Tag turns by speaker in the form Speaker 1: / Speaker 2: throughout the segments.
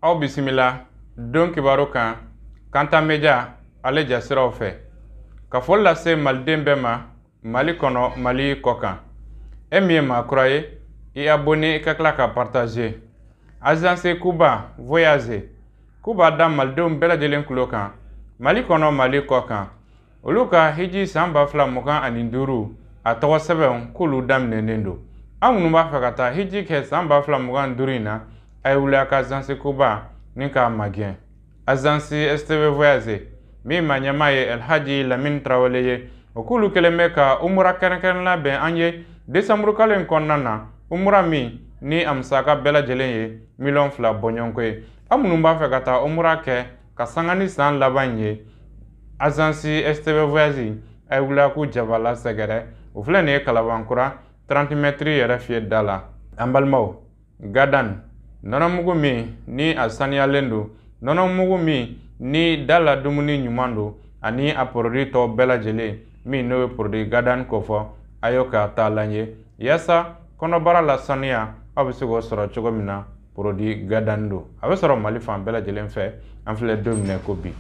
Speaker 1: Aw bisimila don kibaru kan Kanta Media ale jasiraw fɛ ka foli lase maliden bɛɛ ma Mali kɔnɔ, Mali kɔ kan. E min ye maa kura ye, i abonné, i ka tila ka partager. Agence Kuba Voyage k'u b'a da malidenw bɛɛ lajɛlen tulo kan Mali kɔnɔ, Mali kɔ kan, olu ka hiji san 2025 a tɔgɔ sɛbɛnw k'olu daminɛnen don. Aw minnu b'a fɛ ka taa hiji kɛ san 2025 in na, a ye wuli a ka agence Kuba ni k'a magɛn. Agence STV Voyage min ma ɲɛmaa ye Elhaji Lamine Tarawele ye, o k'olu kɛlen bɛ ka umura kɛrɛnkɛrɛn labɛn an ye desanburu kalo in kɔnɔna na, umura min ni a musaka bɛɛ lajɛlen ye 2 miliyɔn bɔɲɔgɔnko ye. Aw minnu b'a fɛ ka taa umura kɛ ka sanga ni san laban in ye, agence STV Voyage, a ye wuli a k'u jabala sɛgɛrɛ. O filɛ nin ye Kalabankura 30 mètres yɛrɛ fiyɛ da la. An balimaw, gadan nɔnɔmugu min ni a saniyalen don, nɔnɔmugu min ni da la dumuni ɲuman don, ani a produit tɔw bɛɛ lajɛlen min n'o ye produit gadan kofɔ, a y'o k'a taalan ye yaasa kɔnɔbara la saniya aw bɛ se k'o sɔrɔ cogo min na. Produit gadan don, a bɛ sɔrɔ Mali fan bɛɛ lajɛlen fɛ. An filɛ don min na ko bi,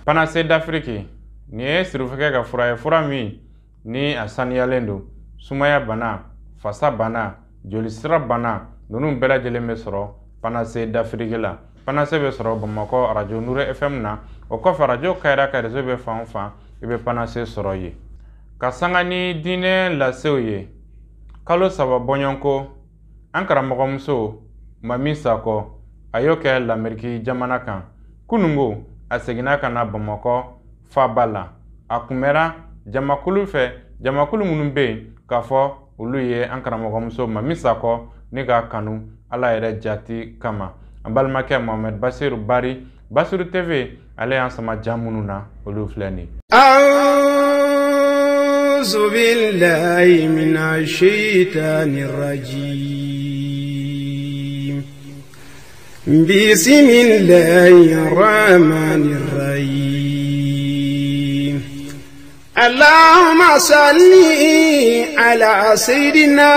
Speaker 1: Panacée d'Afrique nin ye sirifukɛ ka fura ye, fura min ni a saniyalen don. Sumaya bana, fasa bana, jolisira bana, ninnu bɛɛ lajɛlen bɛ sɔrɔ Panacée d'Afrique la. Panacée bɛ sɔrɔ Bamakɔ arajo Nuru FM na. O kɔfɛ, arajo Kayira ka réseau bɛ fan o fan, i bɛ Panacée sɔrɔ yen. Ka sanga ni diinɛ lasew ye, kalo 3 bɔɲɔgɔnko, an karamɔgɔmuso Mami Sakɔ a y'o kɛ Lameriki jamana kan. Kunungo a seginna ka na Bamakɔ faaba la. A kunbɛra jamakulu fɛ, jamakulu minnu bɛ yen k'a fɔ olu ye an karamɔgɔmuso Mami Sakɔ ne k'a kanu Ala yɛrɛ jati kama. An balimakɛ Mohamed Basiru Bari, Basiru TV, ale y'an sama ja minnu na, olu filɛ nin ye.
Speaker 2: أعوذ بالله من الشيطان الرجيم. بسم الله الرحمن الرحيم. اللهم صل على سيدنا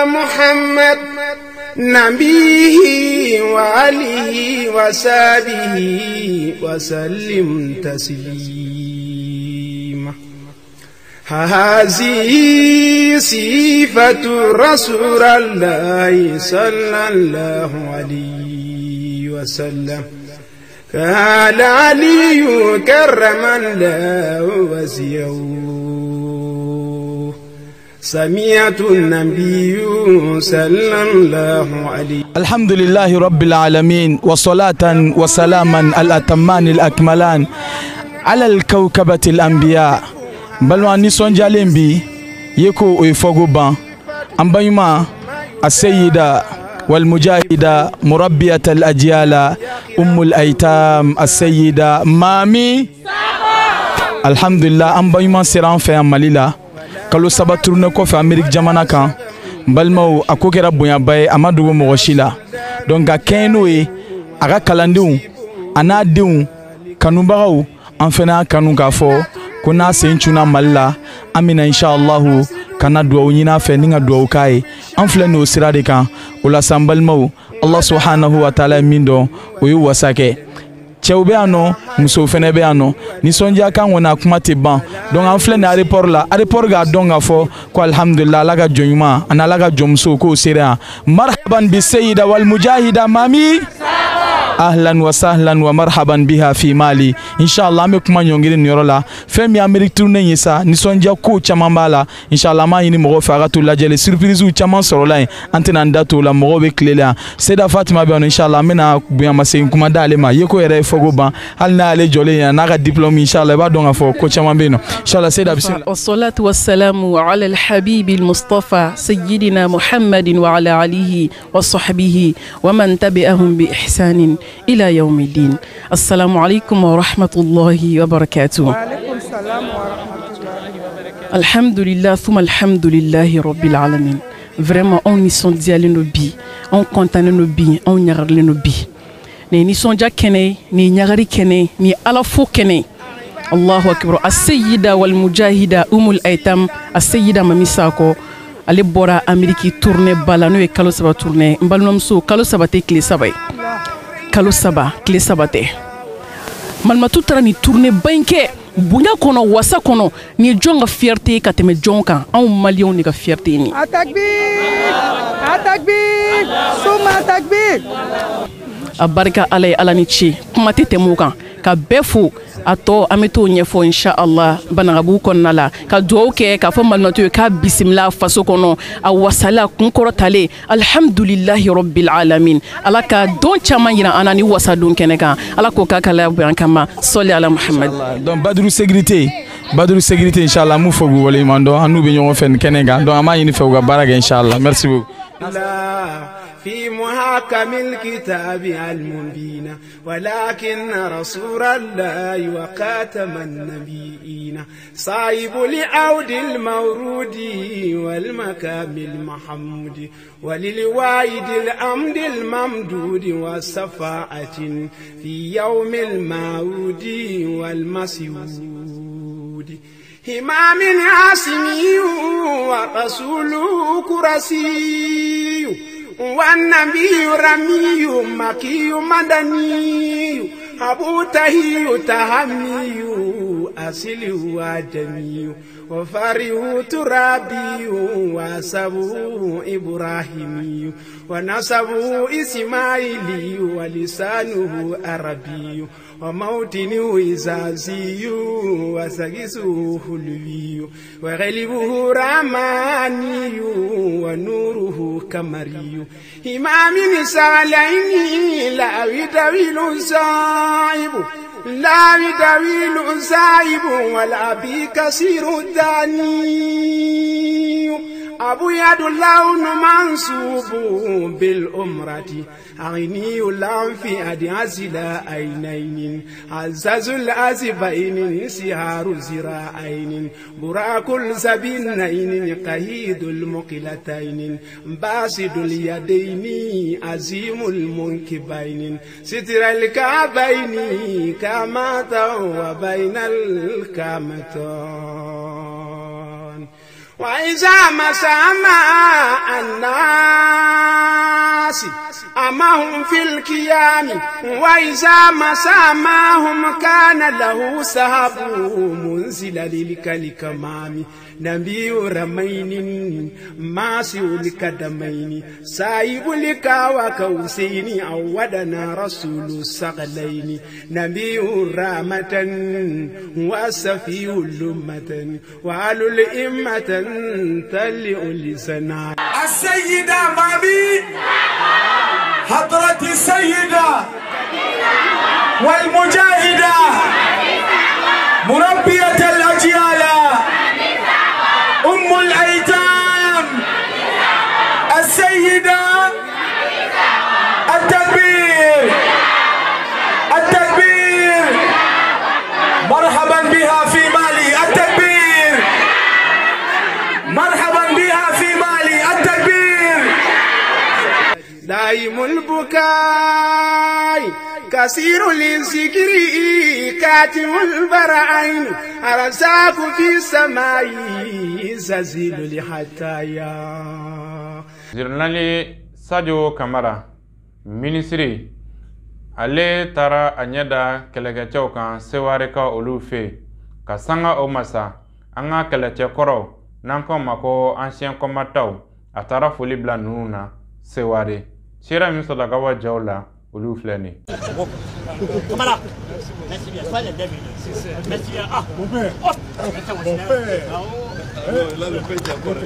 Speaker 2: محمد نبيه وآله وصحبه وسلم تسليما. هذه صفة رسول الله صلى الله عليه وسلم. قال علي كرم الله وجهه: سمعت النبي صلى الله عليه
Speaker 3: الحمد لله رب العالمين، وصلاة وسلاما الأتمان الأكملان على الكوكبة الأنبياء. Balima, nisɔndiyalen bi ye ko o ye fɔko ban. An baɲuman السيدة والمجاهدة مربية الأجيال أم الأيتام السيدة Mami, alhamdulillah, an baɲuman sera an fɛ yan Mali la kalo 3 tournée kɔfɛ Amérique jamana kan. N balimaw, a ko kɛra bonyaba ye, a ma dogo mɔgɔ si la. Donc ka kɛɲɛ n'o ye, a ka kalandenw a n'a denw kanubagaw, an fana y'a kanu k'a fɔ ko n'a sen cunna Mali la, an bɛna inshallahu ka na duwawu ɲini a fɛ ni ka duwawu k'a ye. An filɛ nin o sira de kan. O la sa, n balimaw, Allah subhanahu wa taala ye min dɔn, o ye wasa kɛ. Cɛw bɛ yan nɔ, musow fɛnɛ bɛ yan nɔ. Nisɔndiya kan kɔni, a kuma tɛ ban. Donc an filɛ nin aéroport la. Aéroport k'a dɔn k'a fɔ ko alhamdulillah, Ala ka jɔn ɲuman ani Ala ka jɔnmuso k'o sera yan. Marhaban bi seyida wal mujahida Mami, ahlan wa sahlan wa marhaban biha fi Mali. Inshallah, an bɛ kuma ɲɔngiri nin yɔrɔ la. Fɛn min ye Amérique tournée ye sa, nisɔndiya kow caman b'a la. Inshallah, an b'a ɲini mɔgɔw fɛ a ka to lajɛli, surprise caman sɔrɔla yen. An tɛna an da t'o la, mɔgɔw bɛ tile la yan. Seyida Fatima bɛ yan nɔ. Inshallah, an bɛna bonyamasegin kuma d'ale ma. Yeko yɛrɛ ye fɔko ban, hali n'ale jɔlen yan n'a ka diplôme, inshallah, i b'a dɔn k'a fɔ ko caman bɛ yen nɔ. Inshallah, Seyida, bisimila.
Speaker 4: والصلاة والسلام على الحبيب المصطفى سيدنا محمد وعلى آله وصحبه ومن تبعهم بإحسان إلى يوم الدين. السلام عليكم ورحمة الله وبركاته.
Speaker 5: وعليكم السلام ورحمة الله وبركاته.
Speaker 4: الحمد لله ثم الحمد لله رب العالمين. Vraiment, anw nisɔndiyalen don bi, anw kɔntannen don bi, anw ɲagarilen don bi. Nin ye nisɔndiya kɛnɛ ye, nin ye ɲagari kɛnɛ ye, nin ye Ala fo kɛnɛ ye. Allahu akbar. Aseyida walmujahida umul aitam Aseyida Mami Sakɔ, ale bɔra Ameriki tournée ba la, n'o ye kalo 3 tournée. N balimamuso, kalo 3 tɛ tile 3 ye. Kalo 3 tile 3 tɛ. Malimatu taara nin tournée ba in kɛ bonya kɔnɔ, wasa kɔnɔ. Nin ye jɔn ka fierté ye ka tɛmɛ jɔn kan? Anw maliyɛnw de ka fierté ye nin.
Speaker 5: Atakbir, atakbir, suma takbir.
Speaker 4: A barika Ala ye, Ala ni ce. Kuma tɛ tɛmɛ o kan. Ka bɛɛ fo, a tɔ an bɛ t'o ɲɛfɔ inshallah Banagabugu kɔnɔna la. Ka dugawu kɛ k'a fɔ Malimatu ye k'a bisimila faso kɔnɔ, a wasala kun kɔrɔtalen, alhamdulilahi rabbil alamin. Ala ka don caman yira an na ni wasadon kɛnɛ kan. Ala k'o k'a kala bonya kama. Sɔli ala Muhammad.
Speaker 3: Donc Badru sécurité, Badru sécurité, inshallah an b'u fo k'u waleɲuman dɔn. An n'u bɛ ɲɔgɔn fɛ nin kɛnɛ kan, donc an b'a ɲini fɛ u ka baara kɛ inshallah. Merci beaucoup.
Speaker 2: في محاكم الكتاب المبين، ولكن رسول الله وخاتم النبيين، صاحب لعود المورود والمكام المحمود، وللوايد الأمد الممدود، والصفاءة في يوم المعود والمسيود. إمام عاصمي ورسول كرسي، والنبي رمي مكي مدني، أبو تهي تهمي أصلي وجمي، وفاره ترابي وسبو إبراهيمي، ونسبه إسماعيلي ولسانه عربي، وموطنه إزازي وسجسه حلوي، وغلبه رماني ونوره كمري. إمام سالين لا يدويل صاحب، لا يدويل صاحب، ولا بكثير الداني. أبيض اللون منصوب بالأمرة، عيني اللون في أدعز لا عينين، عزاز الأزبين سهار زراعين، براك الزبنين قهيد المقلتين، باسد اليدين عزيم المنكبين، ستر الكعبين كما وبين الكامتون. وإذا ما سمع الناس أمهم في القيام، وإذا ما سمعهم كان له سحب منزل للكلكمام. نبي رمين ماسي الكدمين سايب لك وكوسين أودنا رسول السقلين. نبي رامة وسفي لمة وعلى الإمة تلئ لسنا.
Speaker 6: السيدة مامي حضرة السيدة والمجاهدة مربية الأجيال أم الأيتام السيدة. التكبير التكبير، مرحبا بها في مالي. التكبير، مرحبا بها في مالي. التكبير.
Speaker 2: دائم البكاء كثير للذكر كاتم البرعين، أرزاق في السماء ززيل لحتايا.
Speaker 1: Général Sadio Kamara, minisiri, ale taara a ɲɛ da kɛlɛkɛcɛw kan Seware ka olu fɛ yen. Ka sanga o masa an ka kɛlɛcɛkɔrɔw n'an ko ma ko ancien combattant, a taara foli bila ninnu na Seware. Sira min sɔrɔla ka bɔ jaw la, olu filɛ nin ye.
Speaker 7: Kamara, merci bien, soyez les bienvenus. Merci bien. Ah, mon père. Oh, mon père. Là, le père est encore.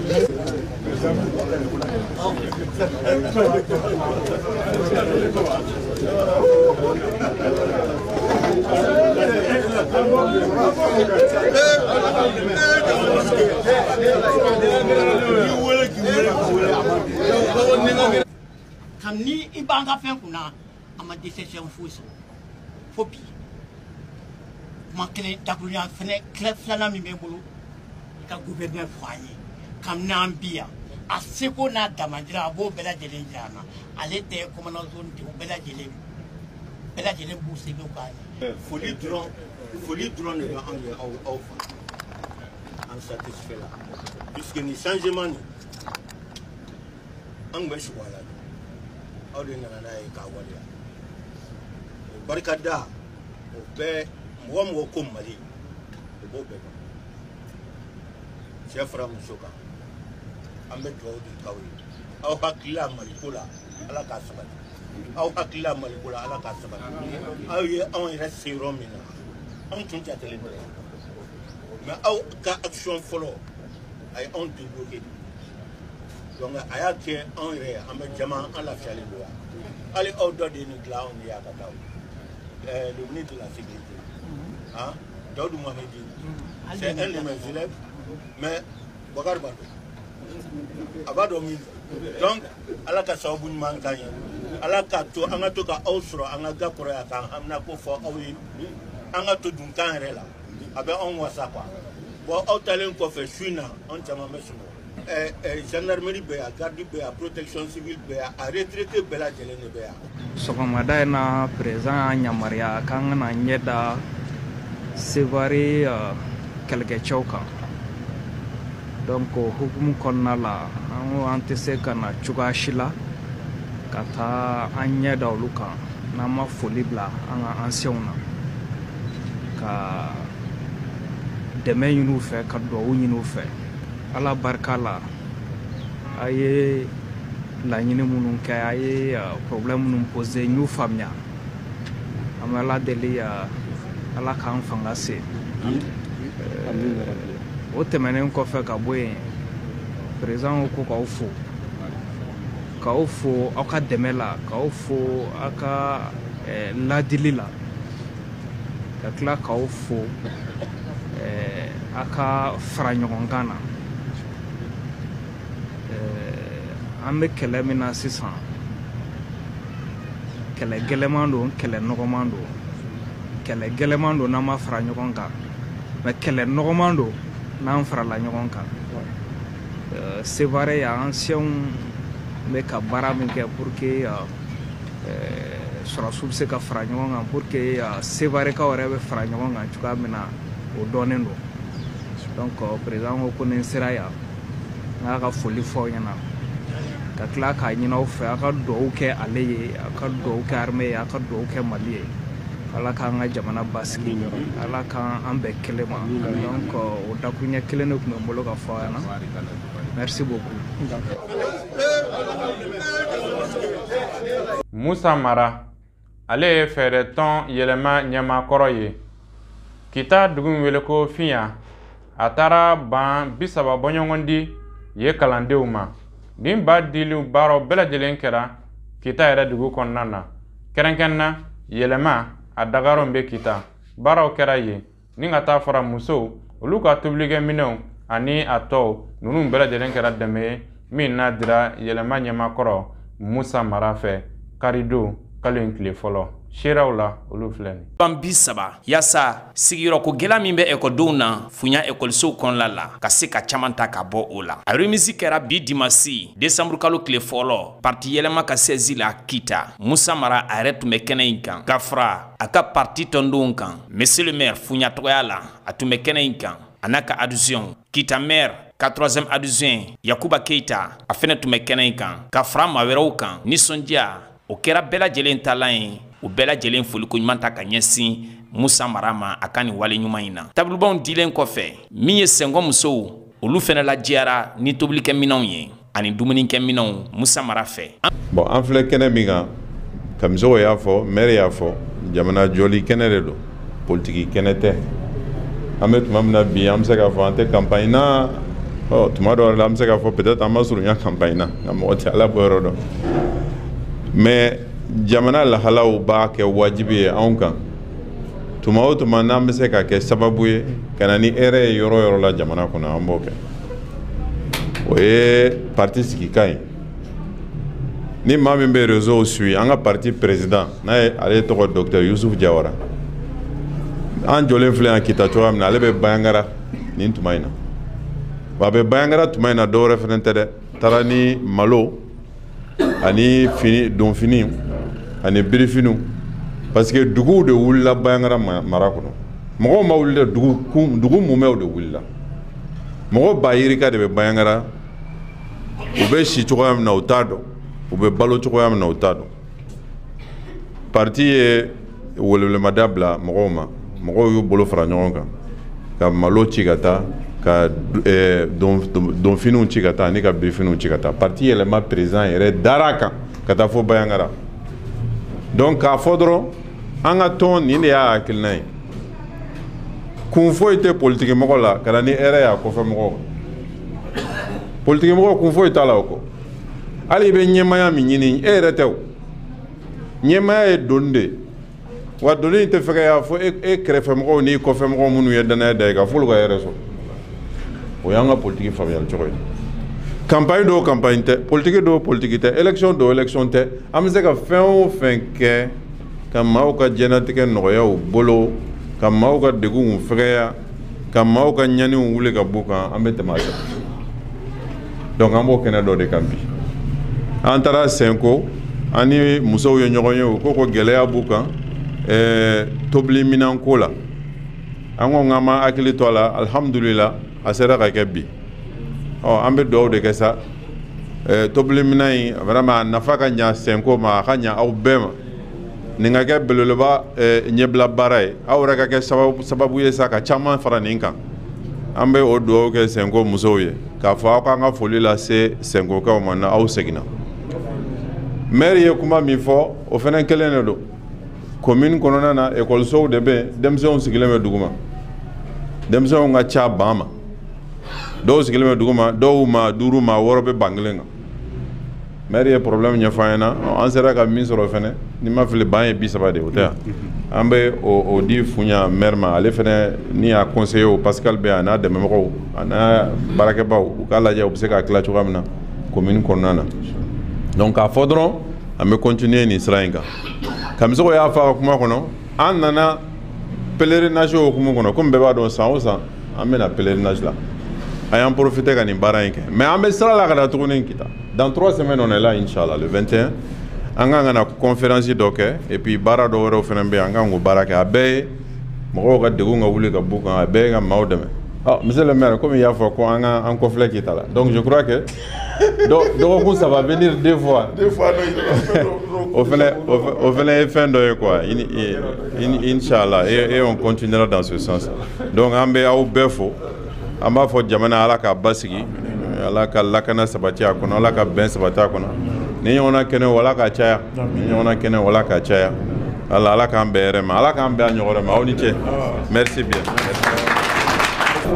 Speaker 7: Kabini i b'an ka fɛn kunna, a ma déception foyi sɔrɔ fo bi. Kuma kelen dakurunya fɛnɛ kila filanan min bɛ n bolo, i ka gouverneur fɔ an ye kabini an bi yan, a seko n'a damajira a b'o bɛɛ lajɛlen jira an na. Ale tɛ commandant zone tɛ, o bɛɛ lajɛlen b'u seko k'an ye.
Speaker 8: Foli dɔrɔn de bɛ anw ye aw fan an satisfait la, puisque nin changement nin an tun bɛ sugo a la, aw de nana n'a ye k'a waleya. Barikada o bɛɛ mɔgɔ mɔgɔ ko Mali o b'o bɛɛ dɔn. Cɛ fara muso kan, an bɛ dugawu de k'aw ye. Aw hakilila Maliko la, Ala k'a sabati. Aw hakilila Maliko la, Ala k'a sabati. Aw ye anw yɛrɛ se yɔrɔ min na, anw tun jatelen tɛ. Mais aw ka action fɔlɔ a ye anw débloqué. Donc a y'a kɛ anw yɛrɛ an bɛ jama an lafiyalen don yan. Hali aw dɔ de ye nin dilan anw ye yan ka taa o. Le ministre de la Sécurité, hein, Daoudou Mohamedi, c'est un de mes élèves, mais Bakar b'a dɔn. A b'a dɔn min don. Donc Ala ka sababu ɲuman k'an ye. Ala k'a to an ka to ka aw sɔrɔ an ka ga kɔrɔ yan k'an hamina ko fɔ aw ye. An ka to dunkan yɛrɛ la. A bɛ anw wasa quoi. Bon aw talen kɔfɛ su in na anw caman bɛ sunɔgɔ. Gendarmerie bɛ yan, garde bɛ yan, protection civile bɛ yan, a retraité bɛɛ lajɛlen de bɛ yan.
Speaker 9: Sɔgɔmada in na président y'an yamaruya k'an ka na ɲɛ da Sevare kɛlɛkɛcɛw kan. Donc o hukumu kɔnɔna la, an ko an tɛ se ka na cogoya si la ka taa an ɲɛ da olu kan n'an ma foli bila an ka anciens na, ka dɛmɛ ɲini u fɛ, ka duwawu ɲini u fɛ. Ala barika la, a ye laɲini minnu kɛ, a ye problème minnu posé, n y'u faamuya. An bɛ Ala deli Ala k'an fanga se. O tɛmɛnen kɔfɛ ka bɔ yen, président ko k'aw fo, k'aw fo aw ka dɛmɛ la, k'aw fo aw ka ladili la, ka tila k'aw fo aw ka fara ɲɔgɔn kan na. An bɛ kɛlɛ min na sisan, kɛlɛ gɛlɛman don, kɛlɛ nɔgɔman don. Kɛlɛ gɛlɛman don n'an ma fara ɲɔgɔn kan, mais kɛlɛ nɔgɔman don n'an farala ɲɔgɔn kan. Sevare yan, anciens bɛ ka baara min kɛ pour que sɔrɔsiw bɛ se ka fara ɲɔgɔn kan, pour que Sevarekaw yɛrɛ bɛ fara ɲɔgɔn kan cogoya min na, o dɔnnen don. Donc président ko ko ni n sera yan, n k'a ka foli fɔ aw ɲɛna, ka tila k'a ɲini aw fɛ aw ka duwawu kɛ ale ye, aw ka duwawu kɛ armée ye, aw ka duwawu kɛ Mali ye. Ala k'an ka jamana basigi, Ala k'an bɛn kelen ma. Donc o dakuruɲɛ kelen de tun bɛ n bolo ka fɔ aw ɲɛna. Merci beaucoup.
Speaker 1: Musa Mara, ale ye fɛɛrɛtɔn yɛlɛma ɲɛmaakɔrɔ ye. Kita dugu min wele ko Fiɲa, a taara ban 30 bɔɲɔgɔn di ye kalandenw ma. Nin ba diliw baaraw bɛɛ lajɛlen kɛra Kita yɛrɛ dugu kɔnɔna na. Kɛrɛnkɛrɛnna yɛlɛma a dagayɔrɔ bɛ Kita. Baaraw kɛra yen ni ka taa fara musow olu ka tobilikɛminɛnw ani a tɔw ninnu bɛɛ lajɛlen kɛra dɛmɛ ye min n'a dira yɛlɛma ɲɛmaakɔrɔ Musa Mara fɛ karidon kalo in tile fɔlɔ. Seerew la olu filɛ nin.
Speaker 10: Ban 30 yaasa sigiyɔrɔko gɛlɛya min bɛ ekɔlidenw na Fuɲa ekɔlisow kɔnɔna la ka se ka caman ta ka bɔ o la. A remise kɛra bi dimanche décembre kalo tile fɔlɔ parti yɛlɛma ka siège la Kita. Musa Mara a yɛrɛ tun bɛ kɛnɛ in kan ka fara a ka parti tɔndenw kan. Monsieur le maire Fuɲa tɔgɔya la a tun bɛ kɛnɛ in kan a n'a ka adjoint Kita maire ka 3e adjoint Yakuba Keita a fɛnɛ tun bɛ kɛnɛ in kan ka fara maa wɛrɛw kan. Nisɔndiya o kɛra bɛɛ lajɛlen talan ye. U bɛɛ lajɛlen foliko ɲuman ta ka ɲɛsin Musa Mara ma a ka nin wale ɲuman in na. Tabulibaw dilen kɔfɛ, min ye sɛnkɔ musow olu fɛnɛ lajɛyara ni tobilikɛminɛnw ye ani dumunikɛminɛnw Musa Mara fɛ.
Speaker 11: Bon, an filɛ kɛnɛ min kan, Kamisogo y'a fɔ, maire y'a fɔ, jamana jɔli kɛnɛ de don, politiki kɛnɛ tɛ. An bɛ tuma min na bi, an bɛ se k'a fɔ an tɛ campagne na. Ɔ tuma dɔw la an bɛ se k'a fɔ peut-être an ma surunya campagne na, nka mɔgɔ tɛ Ala bɔ yɔrɔ dɔn. Mais jamana lahalaw b'a kɛ wajibi ye anw kan. Tuma o tuma n'an bɛ se ka kɛ sababu ye ka na ni hɛrɛ ye yɔrɔ o yɔrɔ la jamana kɔnɔ, an b'o kɛ. O ye parti sigikan ye. Ni maa min bɛ réseau suit, an ka parti président n'a ye ale tɔgɔ docteur Youssouf Diawara, an jɔlen filɛ yan Kita cogoya min na, ale bɛ Bayangara nin tuma in na. Wa a bɛ Bayangara tuma in na dɔwɛrɛ fɛnɛ tɛ dɛ, taara ni malo ani fini donfini ani birifiniw, parce que duguw de wulila Bayangara mara kɔnɔ. Mɔgɔw ma wuli dɛ, dugu mumɛw de wulila. Mɔgɔ ba yirika de bɛ Bayangara, u bɛ si cogoya min na u t'a dɔn, u bɛ balo cogoya min na u t'a dɔn. Parti ye welewelemada bila mɔgɔw ma, mɔgɔw y'u bolo fara ɲɔgɔn kan ka malo ci ka taa, ka donfiniw ci ka taa ani ka birifiniw ci ka taa. Parti yɛlɛma président yɛrɛ dara kan ka taa fo Bayangara. Donc k'a fɔ dɔrɔn an ka tɔn nin de y'a hakilina ye. Kun foyi tɛ politiki mɔgɔ la ka na ni hɛrɛ y'a kɔfɛ mɔgɔw. Politiki mɔgɔ kun foyi t'a la o kɔ. Hali i bɛ ɲɛmaaya min ɲini e yɛrɛ tɛ o. Ɲɛmaaya ye doni de ye. Wa doni in tɛ fɛgɛya fo e kɛrɛfɛmɔgɔw n'i kɔfɛmɔgɔw minnu ye danaya da i kan f'olu ka hɛrɛ sɔrɔ. O y'an ka politiki faamuyali cogo ye. Campagne dɔw campagne tɛ, politiki dɔw politiki tɛ, élection dɔw élection tɛ. An bɛ se ka fɛn o fɛn kɛ ka maaw ka diɲɛlatigɛ nɔgɔya u bolo, ka maaw ka degunw fɛgɛya, ka maaw ka ɲaniw wuli ka b'u kan, an bɛ tɛmɛ a kan. Donc an b'o kɛnɛ dɔ de kan bi. An taara Senko, an ni musow ye ɲɔgɔn ye, u ko ko gɛlɛya b'u kan tobili minɛnko la. An ko k'an ma hakili to a la, alihamudulila a sera ka kɛ bi. Ɔ an bɛ dugawu de kɛ sa. Tobili minɛn in vraiment a nafa ka ɲa Senko ma, a ka ɲa aw bɛɛ ma. Nin ka kɛ belebeleba ɲɛbila baara ye, aw yɛrɛ ka kɛ sababu ye sa ka caman fara nin kan. An bɛ o dugawu kɛ Senko musow ye k'a fɔ aw k'an ka foli lase Senkokaw ma na aw seginna. Maire ye kuma min fɔ o fana kelen de don. Commune kɔnɔna na ekɔlisow de bɛ yen, denmisɛnw sigilen bɛ duguma, denmisɛnw ka ca ban ma, dɔw sigilen bɛ duguma, dɔw ma 5 ma 6 bɛ ban kelen kan. Maire ye problème ɲɛfɔ an ɲɛna, an sera ka min sɔrɔ fɛnɛ, ni ma fili ban ye 30 de ye, o tɛ yan. An bɛ o di Fuɲa maire ma, ale fɛnɛ ni y'a conseiller Pascal bɛ yan, a n'a dɛmɛbagaw a n'a baarakɛbaw, u k'a lajɛ u bɛ se k'a tila cogoya min na commune kɔnɔna na. Donc k'a fɔ dɔrɔn an bɛ continuer nin sira in kan. Kamisogo y'a fɔ a ka kuma kɔnɔ, an nana pèlerinage hukumu kɔnɔ, komi bɛɛ b'a dɔn san o san an bɛna pèlerinage la. An y'an profiter ka nin baara in kɛ, mais an bɛ sira la ka na tuguni Kita. Dans 3 semaines on est là inchallah, le 21 an kan ka na conférence dɔ kɛ, et puis baara dɔ wɛrɛw fana bɛ yen, an kan k'o baara kɛ. A bɛɛ ye mɔgɔw ka degun ka wuli ka b'u kan, a bɛɛ ye ka maaw dɛmɛ. Ah, monsieur le maire, comme il y a fɔ ko an ka an kɔfilɛ Kita la, donc je crois que dɔgɔkun ça va venir 2 fois.
Speaker 12: 2 fois
Speaker 11: non. O fɛnɛ ye fɛn dɔ ye quoi. Inchallah, et on continuera dans ce sens. Donc an bɛ aw bɛɛ fo. An b'a fɔ jamana Ala k'a basigi, Ala ka lakana sabati a kɔnɔ, Ala ka bɛn sabati a kɔnɔ. Ni ɲɔgɔnna kɛnɛw Ala k'a caya, ni ɲɔgɔnna kɛnɛw Ala k'a caya. Ala k'an bɛn hɛrɛ ma, Ala k'an bɛn a ɲɔgɔn wɛrɛ ma. Aw ni ce. Merci bien.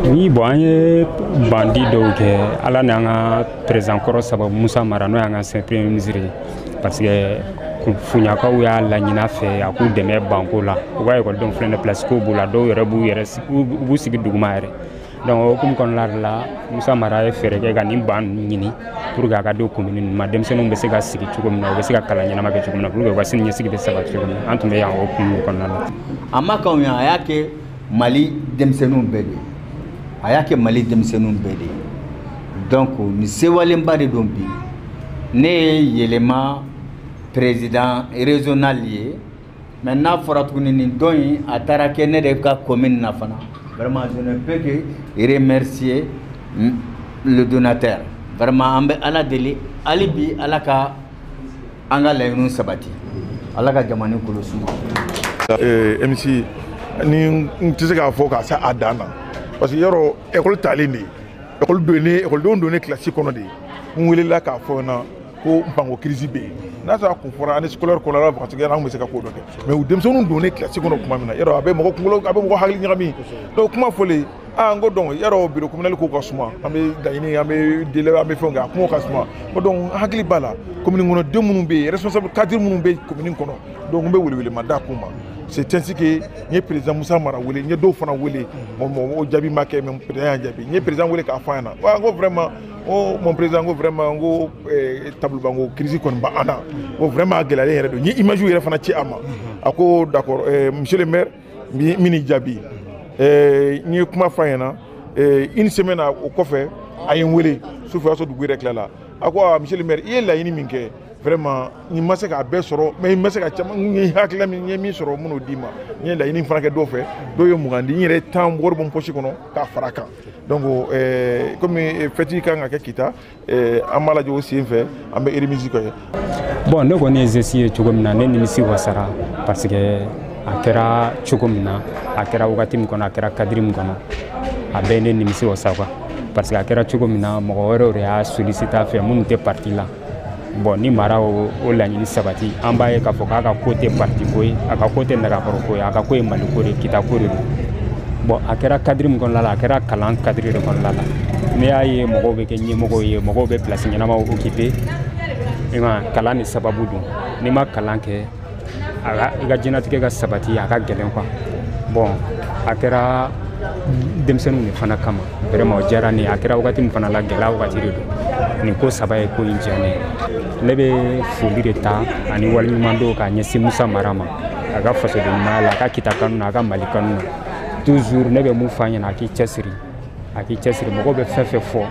Speaker 13: Oui, bon, an ye bandi dɔw kɛ Ala n'an ka président kɔrɔ sababu Musa Mara, n'o y'an ka ancien premier ministre ye, parce que Fuɲakaw y'a laɲini a fɛ a k'u dɛmɛ banko la. U ka ekɔlidenw filɛ nin place ko b'u la, dɔw yɛrɛ b'u yɛrɛ u b'u sigi duguma yɛrɛ. Donc o hukumu kɔnɔna la, Musa Mara ye fɛɛrɛ kɛ ka nin ban ninnu ɲini pour que a ka di commune ninnu ma, denmisɛnninw bɛ se ka sigi cogo min na, u bɛ se ka kalan ɲɛnama kɛ cogo min na, pour que u ka sini ɲɛsigi bɛ sabati cogo min na. An tun bɛ yan o hukumu kɔnɔna la.
Speaker 14: A ma k'anw ye, a y'a kɛ Mali denmisɛnninw bɛɛ de ye. A y'a kɛ Mali denmisɛnninw bɛɛ de ye. Donc nin sewalenba de don bi. Ne ye Yɛlɛma président régional ye, mais n'a fɔra tuguni nin don in a taara kɛ ne de ka commune na fana. Vraiment, je ne peux que remercier le donateur. Vraiment, an bɛ Ala deli hali bi Ala ka an ka laɲiniw sabati, Ala ka jamana kolo suma.
Speaker 12: MC ni n tɛ se k'a fɔ k'a se a dan na, parce que yɔrɔ école talen de ye, école donnen, écoledenw donnen classe kɔnɔ de ye. N welela k'a fɔ n ɲɛna ko banko crise bɛ yen. N'a sɔrɔ a kun fɔra année scolaire kɔnɔ la vacances an bɛ se ka ko dɔ kɛ, mais u denmisɛnninw donnen classe kɔnɔ tuma min na, yɔrɔ a bɛ mɔgɔ kunkolo, a bɛ mɔgɔ hakili ɲagami. Donc kuma fɔlen, n ko donc yɔrɔ bureau communal ko ka suma, an bɛ laɲini, an bɛ délai, an bɛ fɛnw kɛ, a kuma ka suma. Ko donc n hakili b'a la commune kɔnɔ den minnu bɛ yen, responsable cadre minnu bɛ commune kɔnɔ, donc n bɛ welewelema da k'u ma. C'est ainsi que n ye président Musa Mara wele, n ye dɔw fana wele, bon o jaabi ma kɛ, mais président y'a jaabi. N ye président wele k'a fɔ a ɲɛna, wa n ko vraiment, n ko mon président, n ko vraiment, n ko tableau n ko crise kɔni b'an na, n ko vraiment a gɛlɛyalen yɛrɛ don. N ye image yɛrɛ fana ci a ma. A ko d'accord, monsieur le maire, n bɛ n'i jaabi. N ye kuma fɔ a ɲɛna, une semaine o kɔfɛ a ye n wele sufɛ, o y'a sɔrɔ dugu yɛrɛ tilala. A ko ah monsieur le maire, i ye laɲini min kɛ, vraiment n ma se k'a bɛɛ sɔrɔ, mais n ma se ka caman, n ye hakilina min, n ye min sɔrɔ n bɛn'o d'i ma. N ye laɲini fana kɛ dɔw fɛ, dɔw ye 20 di, n yɛrɛ 10 wari bɔ n poche kɔnɔ k'a fara a kan. Donc komi fête kan ka kɛ Kita, an b'a lajɛ o sen fɛ, an bɛ remise kɛ.
Speaker 13: Bon, ne kɔni ye geste ye cogo min na, ne nimisi wasara parce que A kɛra cogo min na, a kɛra wagati min kɔnɔ, a kɛra cadre min kɔnɔ, a bɛɛ ne nimisi wasa quoi. Parce que a kɛra cogo min na, mɔgɔ wɛrɛw de y'a sollicité a fɛ minnu tɛ parti la. Bon, ni Mara o laɲini sabati, an b'a ye k'a fɔ k'a ka ko tɛ parti ko ye, a ka ko tɛ Nagakɔrɔ ko ye, a ka ko ye Mali ko de ye, Kita ko de don. Bon, a kɛra cadre min kɔnɔna la, a kɛra kalan cadre de kɔnɔna la. N'i y'a ye mɔgɔw bɛ kɛ ɲɛmɔgɔw ye, mɔgɔw bɛ place ɲɛnamaw occuper, i ma kalan de sababu don. N'i ma kalan kɛ, i ka diɲɛlatigɛ ka sabati a ka gɛlɛn quoi. Bon, a kɛra denmisɛnninw de fana kama, vraiment o diyara ne ye. A kɛra wagati min fana la, gɛlɛya wagati de don. Nin ko saba ye ko in diya ne ye. Ne bɛ foli de ta ani waleɲuman dɔw k'a ɲɛsin Musa Mara ma, a ka fasoden ɲumanya la, a ka Kita kanu na, a ka Mali kanu na. Toujours ne bɛ mun f'a ɲɛna, a k'i cɛsiri, a k'i cɛsiri. Mɔgɔw bɛ fɛn fɛn fɔ,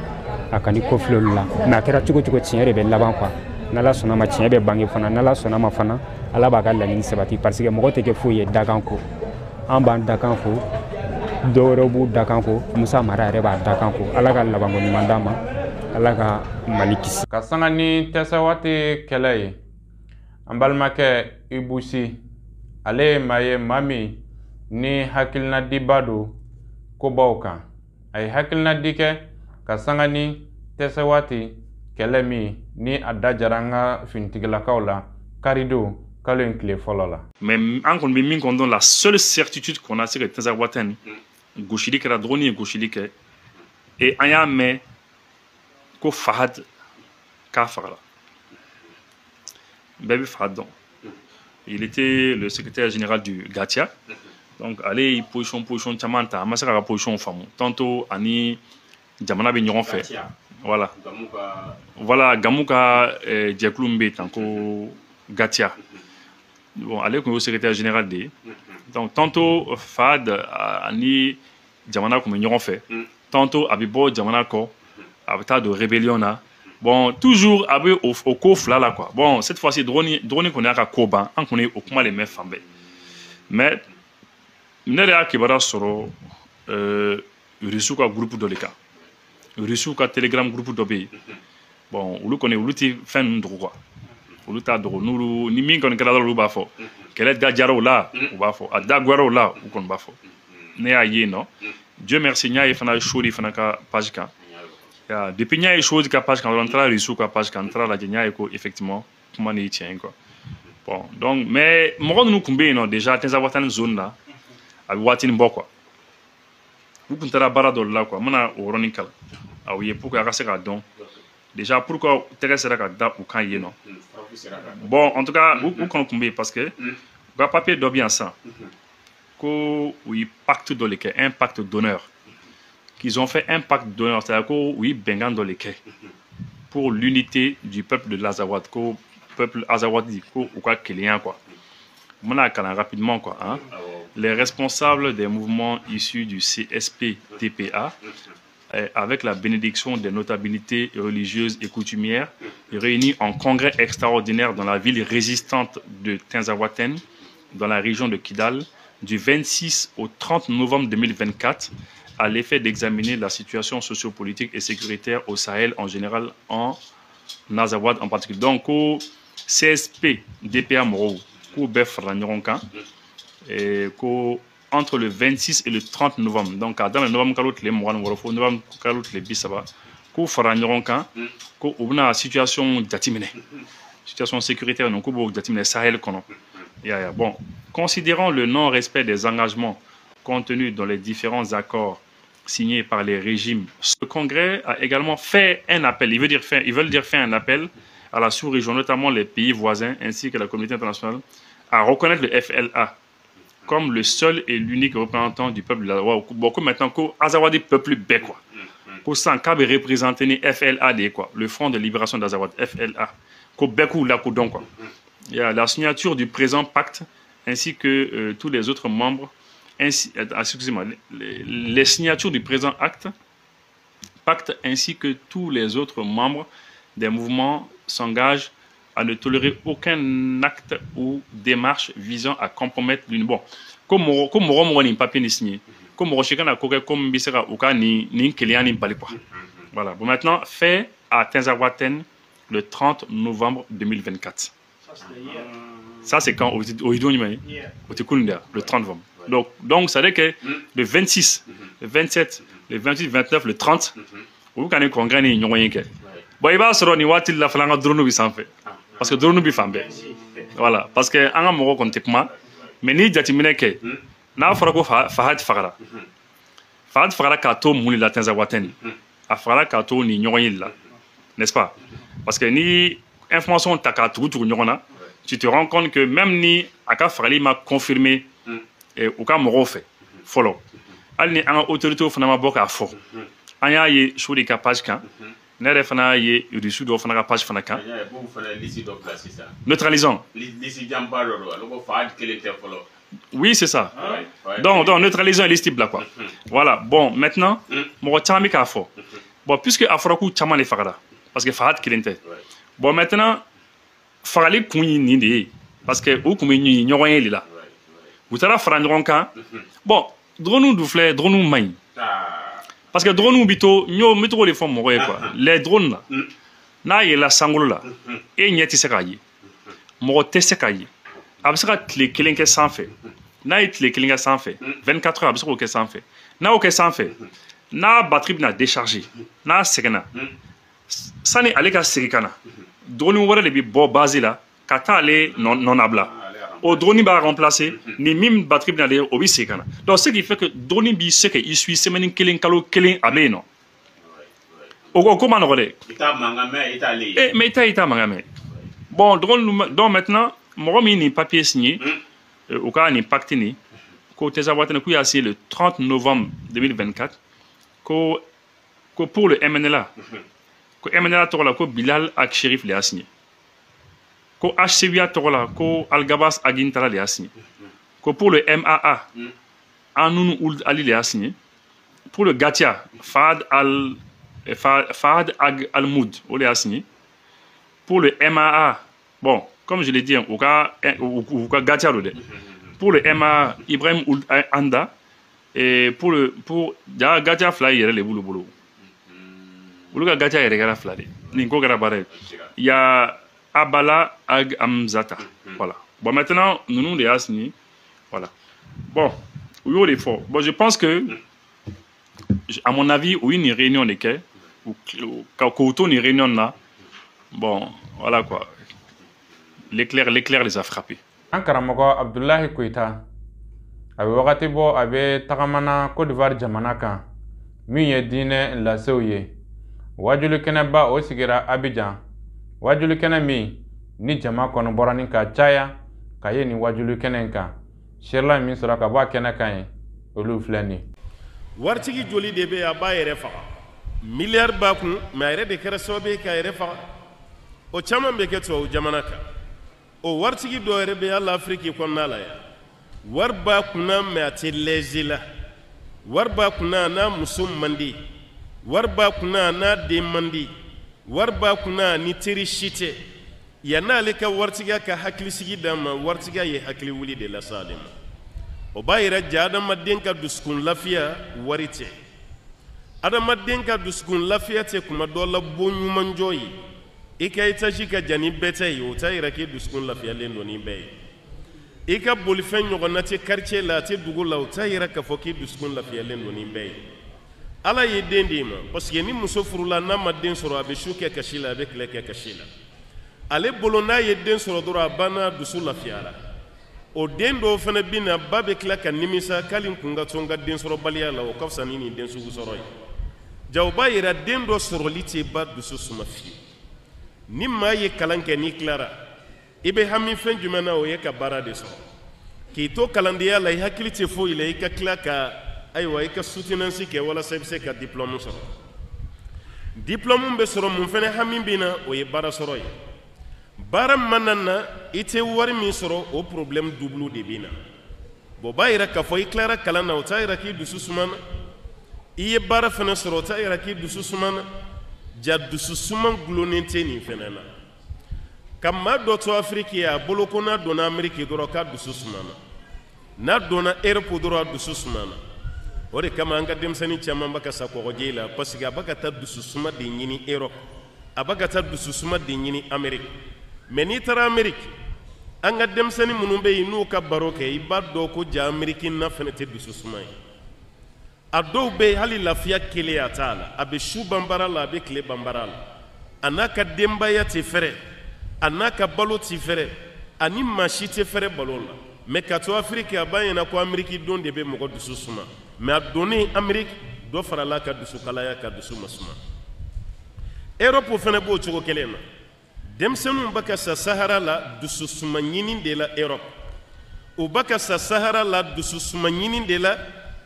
Speaker 13: a ka n'i kɔfilɛ olu la. Mais a kɛra cogo cogo, tiɲɛ de bɛ laban quoi. N'Ala sɔnna ma, tiɲɛ bɛ bange fana. N'Ala sɔnna ma fana, Ala b'a ka laɲini sabati. Parce que mɔgɔ tɛ kɛ foyi ye dakan ko. An b'an dakan ko, dɔw wɛrɛw b'u dakan ko, Musa Mara yɛrɛ b'a dakan ko. Ala ka labanko ɲuman d'a ma, Ala ka Mali kisi.
Speaker 1: Ka sanga ni Tinzawatène kɛlɛ ye, an balimakɛ Ibusi, ale ye maa ye, maa min ni hakilinadiba don kobaw kan. A ye hakilinadi kɛ ka sanga ni Tinzawatène kɛlɛ min ni a da jara an ka finitigilakaw la karidon kalo in tile fɔlɔ la.
Speaker 15: Mais an kɔni bɛ min kɔni dɔn, la seule certitude qu'on a, c'est que Tinzawatène gosili kɛra, dɔgɔnin ye gosili kɛ, et an y'a mɛn ko Fahad k'a fagara. Bɛɛ bɛ Fahad dɔn. Il était le secrétaire général du GATIA. Donc ale ye position caman ta, an ma se k'a ka position faamu. Tantôt ani jamana bɛ ɲɔgɔn fɛ. Voilà. Voilà, Gamou ka jɛkulu min bɛ yen tan ko GATIA. Bon, ale tun y'o secrétaire général de ye. Donc tantôt Fahad ani jamana tun bɛ ɲɔgɔn fɛ. Tantôt a bɛ bɔ jamana kɔ, a bɛ taa don rébellion na. Bon, toujours a bɛ o ko fila la quoi. Bon, cette fois-ci drone kɔni y'a ka ko ban, an kɔni o kuma de mɛn fan bɛɛ. Mais ne yɛrɛ y'a kibaruya sɔrɔ Rusiw ka groupe dɔ de kan. Rusiw ka Telegram groupe dɔ bɛ yen. Bon, olu kɔni olu tɛ fɛn ninnu dogo quoi. Olu t'a dogo, n'olu ni min kɔni kɛra dɔrɔn olu b'a fɔ. Kɛlɛ da jara o la, u b'a fɔ. A da goyara o la, u kɔni b'a fɔ. Ne y'a ye yen nɔ. Dieu merci, n y'a ye fana Sori fana ka page kan. Depuis n y'a ye Sori ka page kan dɔrɔn, n taara Rusiw ka page kan, n taara lajɛ, n y'a ye ko effectivement kuma nin ye tiɲɛ ye quoi. Bon, donc mais mɔgɔ ninnu tun bɛ yen nɔ déjà Tinzawatène zone la, a bɛ waatinin bɔ quoi. U tun taara baara dɔ de la quoi. N bɛna o yɔrɔnin kalan aw ye pour que a ka se k'a dɔn déjà pourquoi tɛgɛ sera ka da u kan yen nɔ. Bon, en tout cas u kɔni tun bɛ yen parce que u ka papier dɔ bɛ yan sisan ko u ye pacte dɔ de kɛ, un pacte d'honneur. Qu'ils ont fait un pacte d'honneur, c'est-à-dire ko u ye bɛnkan dɔ de kɛ pour l'unité du peuple de l'Azawad, ko peuple azawadi ko u ka kelenya quoi. N bɛna kalan rapidement quoi, hein. Les responsables des mouvements issus du CSP-TPA, avec la bénédiction des notabilités religieuses et coutumières, réunis en congrès extraordinaire dans la ville résistante de Tinzawatène, dans la région de Kidal, du 26 au 30 novembre 2024, à l'effet d'examiner la situation sociopolitique et sécuritaire au Sahel en général, en Azawad en particulier. Donc, au CSP, DPA mɔgɔw, k'u bɛɛ farala ɲɔgɔn kan, ko entre le 26 et le 30 novembre, donc k'a daminɛ novembre kalo tile 26 fo novembre kalo tile 30, k'u fara ɲɔgɔn kan, ko u bɛna situation jateminɛ, situation sécuritaire, donc k'u b'o jateminɛ Sahel kɔnɔ. Ya. Bon, considérant le non-respect des engagements contenus dans les différents accords signés par les régimes, ce congrès a également fait un appel, ils veulent dire fait un appel à la sous-région, notamment les pays voisins ainsi que la communauté internationale, à reconnaître le FLA comme le seul et l'unique représentant du peuple de l'Azawad. Bon, maintenant, ko Azawadi peuple bɛɛ quoi. Ko san k'a bɛ représenter ni FLA de ye quoi, le Front de libération d'Azawad, FLA. Ko bɛɛ k'u lakodɔn quoi. Il y a la signature du présent pacte ainsi que tous les autres membres, ainsi, excusez-moi, les signatures du présent pacte ainsi que tous les autres membres des mouvements s'engagent à ne tolérer aucun acte ou démarche visant à compromettre l'une. Bon, comme mɔgɔ nin papier ni signé, ko mɔgɔ si kana ko kɛ ko min bɛ se ka u ka nin kelenya nin bali quoi. Voilà. Bon, maintenant, fait à Tinzawatène le 30 novembre 2024. Ça c'est quand? O ye don jumɛn ye? O tɛ kunun de ya, le 30 novembre. Donc ça veut dire que le 26, le 27, le 28, 29, le 30, olu ka nin congrès ni ɲɔgɔn ye kɛ. Bon, i b'a sɔrɔ nin waati la fana an ka drone bɛ sanfɛ, parce que drone bɛ fan bɛɛ. Voilà, parce que an ka mɔgɔw kɔni tɛ kuma, mais n'i jateminɛ kɛ, n'a fɔra ko Fahad fagara, Fahad fagara k'a to mun de la Tinzawatɛni? A fagara k'a to nin ɲɔgɔn ye de la, n'est-ce pas? Parce que ni information ta k'a tugu tugu ɲɔgɔn na, tu te rends compte que même ni a ka fagali ma confirmé u ka mɔgɔw fɛ fɔlɔ, hali ni an ka autorités fana ma bɔ k'a fɔ, an y'a ye Sori ka page kan, ne yɛrɛ fana y'a ye Russe dɔw fana ka page fana kan. Neutralisant. Oui, c'est ça. Donc neutralisant liste bila quoi. Voilà. Bon, maintenant, mɔgɔ caman bɛ k'a fɔ. Bon, puisque a fɔra k'u caman de fagara, parce que Fahad kelen tɛ. Bon, maintenant, fagali kun ye nin de ye, parce que u kun bɛ ɲɔgɔn ye de la. U taara fara ɲɔgɔn kan. Bon, drone dun filɛ, drone man ɲi. Parce que drone bɛ to, n y'o n bɛ to k'o de fɔ mɔgɔ ye quoi. Les drones là, n'a yɛlɛla sankolo la, e ɲɛ tɛ se k'a ye, mɔgɔ tɛ se k'a ye. A bɛ se ka tile kelen kɛ sanfɛ. N'a ye tile kelen kɛ sanfɛ, 24 heures a bɛ se k'o kɛ sanfɛ. N'a y'o kɛ sanfɛ, n'a batterie bɛna décharger, n'a sɛgɛnna, sani ale ka segin ka na, drone wɛrɛ de bɛ bɔ base la ka taa ale nɔnabila. O drone b'a remplacer, ni min batterie bɛna ale, o bɛ segin ka na. Donc ce qui fait que drone b'i se ka i suit semaine kelen, kalo kelen, a bɛ yen nɔ. O ko ma nɔgɔ dɛ.
Speaker 16: I t'a mankan mɛn, i t'ale ye.
Speaker 15: Eh, mais i t'a mankan mɛn. Bon, drone, donc maintenant, mɔgɔ min nin papier signé, u ka nin pacte nin, ko Tinzawatɛni k'u y'a signé le 30 novembre 2024, ko pour le MNLA, ko MNLA tɔgɔ la ko Bilal Ag Sherif de y'a signé, ko HCUA tɔgɔ la ko Algabas Agintala de y'a signé, ko pour le MAA, Anoun Ould Ali de y'a signé, pour le GATIA, Fahad Ag Almoud o de y'a signé, pour le MAA, bon, comme je l'ai dit, au cas GATIA, pour le MA Ibrahim Ould Anda, et pour GATIA fila yɛrɛ de b'olu bolo. Olu ka GATIA yɛrɛ kɛra fila de. Nin ko kɛra baara ye. Il y a Abala Ag Amzata. Voilà. Bon, maintenant, ninnu de y'a signé. Voilà. Bon, u y'o de fɔ. Bon, je pense que, à mon avis, u ye nin réunion de kɛ, k'u to nin réunion na, bon, voilà quoi. L'éclair les a frappés.
Speaker 1: An karamɔgɔ Abdulahi Koyita, a bɛ wagati bɔ a bɛ tagamana Côte d'Ivoire jamana kan, min ye diinɛ lasew ye. Wajulikɛnɛba o sigira Abidjan. Wajulikɛnɛ min ni jama kɔni bɔra ni ka caya ka ye nin wajulikɛnɛ in kan. Serila min sɔrɔ ka bɔ a kɛnɛ kan ye, olu filɛ nin.
Speaker 17: Waritigi joli de bɛ yen, a b'a yɛrɛ faga. Miliyari b'a kun, mais a yɛrɛ de kɛra sababu ye k'a yɛrɛ faga. O caman bɛ kɛ tubabu jamana kan. O waritigi dɔw yɛrɛ bɛ hali Afiriki kɔnɔna la yan. Wari b'a kunna, mais a tɛ lɛze la. Wari b'a kunna, n'a muso man di. Wari b'a kunna, n'a den man di. Wari b'a kunna, ni teri si tɛ. Yann'ale ka waritigiya ka hakilisigi d'a ma, waritigiya ye hakili wuli de lase ale ma. O b'a yira ja adamaden ka dusukun lafiya wari tɛ. Adamaden ka dusukun lafiya tɛ kuma dɔ la bon ɲumanjɔ ye. I ka étage ka jan ni bɛɛ ta ye, o t'a yira k'i dusukun lafiyalen don ni bɛɛ ye. I ka bolifɛn ɲɔgɔnna tɛ quartier la, a tɛ dugu la, o t'a yira k'a fɔ k'i dusukun lafiyalen don ni bɛɛ ye. Ala ye den d'i ma, parce que ni muso furula n'a ma den sɔrɔ, a bɛ su kɛ kasi la, a bɛ tile kɛ kasi la. Ale bolo n'a ye den sɔrɔ dɔrɔn, a banna, dusu lafiyara. O den dɔw fana bɛ na, ba bɛ tila ka nimisa k'ale n kun ka to n ka densɔrɔbaliya la, o ka fisa ni nin den sugu sɔrɔ ye. Ja o b'a yira den dɔ sɔrɔli tɛ ba dusu suma fiyewu. Ni maa ye kalan kɛ, n'i tilara, i bɛ hami fɛn jumɛn na? O ye ka baara de sɔrɔ. K'i to kalandenya la, i hakili tɛ foyi la, i ka tila ka ayiwa i ka soutenance kɛ walasa i bɛ se ka diplôme sɔrɔ. Diplôme bɛ sɔrɔ mun fɛnɛ hami bɛ na, o ye baara sɔrɔ ye. Baara mana na, i tɛ wari min sɔrɔ, o problème double de bɛ na. Bon, o b'a yira k'a fɔ i tilara kalan na, o t'a yira k'i dusu sumana. I ye baara fɛnɛ sɔrɔ, o t'a yira k'i dusu sumana. Ja dusu suman gulonnen tɛ nin fɛnɛ na. Ka maa dɔ to Afiriki ye, a bolo ko n'a donna Ameriki dɔrɔn k'a dusu sumana, n'a donna Europe dɔrɔn a dusu sumana. O de kama an ka denmisɛnnin caman bɛ ka sa kɔgɔji la, parce que a bɛ ka taa dusu suma de ɲini Europe, a bɛ ka taa dusu suma de ɲini Ameriki. Mais n'i taara Ameriki, An ka denmisɛnnin minnu bɛ yen n'u ka baro kɛ, i b'a dɔn ko ja Ameriki na fana tɛ dusu suma ye. A dɔw bɛ yen, hali lafiya kelen a t'a la. A bɛ su ban baara la, a bɛ tile ban baara la, a n'a ka denbaya tɛ fɛrɛ, a n'a ka balo tɛ fɛrɛ, a ni maa si tɛ fɛrɛ balo la. Mɛ ka to Afiriki, a b'a ɲɛna ko Ameriki don de bɛ mɔgɔ dusu suma. Mɛ a donnen Ameriki, dɔ farala ka dusu kalaya, ka dusu ma suma. Erɔpu fana b'o cogo kelen na. Denmisɛnninw bɛ ka sa Sahara la dususuma ɲini de la Erɔpu. U bɛ ka sa Sahara la dususuma ɲini de la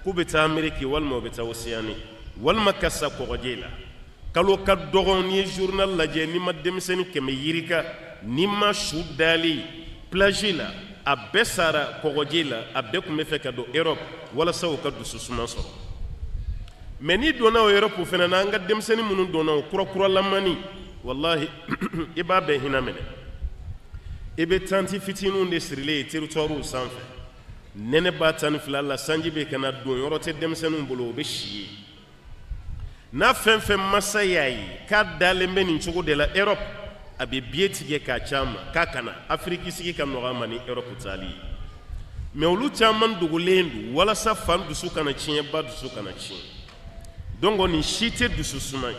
Speaker 17: k'u bɛ taa Ameriki walima u bɛ taa Oseyani walima ka sa kɔgɔji la. Kalo ka dɔgɔn, n'i ye journal lajɛ, n'i ma denmisɛnnin 100 yirika, n'i ma su dalen plage la, a bɛɛ sara kɔgɔji la. A bɛɛ tun bɛ fɛ ka don Erɔpu walasa u ka dususuma sɔrɔ. Mɛ n'i donna o Erɔpu fana na, an ka denmisɛnnin minnu donna o kurakuralamani, walahi, i b'a bɛɛ hinɛ minɛ. I bɛ tanti fitininw de sirilen ye territoirew sanfɛ, nɛnɛ b'a 12 la, sanji bɛ ka na don, yɔrɔ tɛ denmisɛnninw bolo, o bɛ si yen. N'a fɛn fɛn masa y'a ye k'a dalen bɛ nin cogo de la Erɔpu, a bɛ biye tigɛ k'a ci a ma k'a kana Afiriki sigi ka nɔgɔ a ma ni Erɔpu taali ye. Mɛ olu caman dogolen don walasa fan dusu kana tiɲɛ, ba dusu kana tiɲɛ. Donc nin si tɛ dusu suma ye.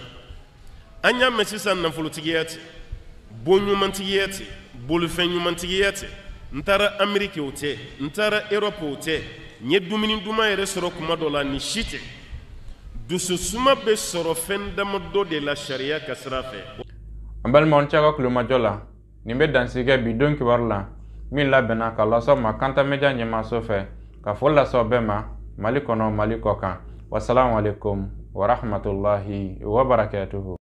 Speaker 17: An y'a mɛn sisan, nafolotigiya tɛ, bon ɲumantigiya tɛ, bolifɛn ɲumantigiya tɛ, n taara Ameriki o tɛ, n taara Erɔpu o tɛ, n ye dumuni duman yɛrɛ sɔrɔ kuma dɔ la, nin si tɛ. Dususuma bɛ sɔrɔ fɛn damadɔ de la sariya ka sira fɛ.
Speaker 1: An balimaw, cɛ ka kulomajɔ la, nin bɛ dansigi kɛ bi don kibaru la min labɛnna ka las'aw ma Kanta Media ɲɛmaaso fɛ, ka foli lase aw bɛɛ ma Mali kɔnɔ, Mali kɔ kan. Wasalamu alaikum warahmatullahi wabarakatuhu.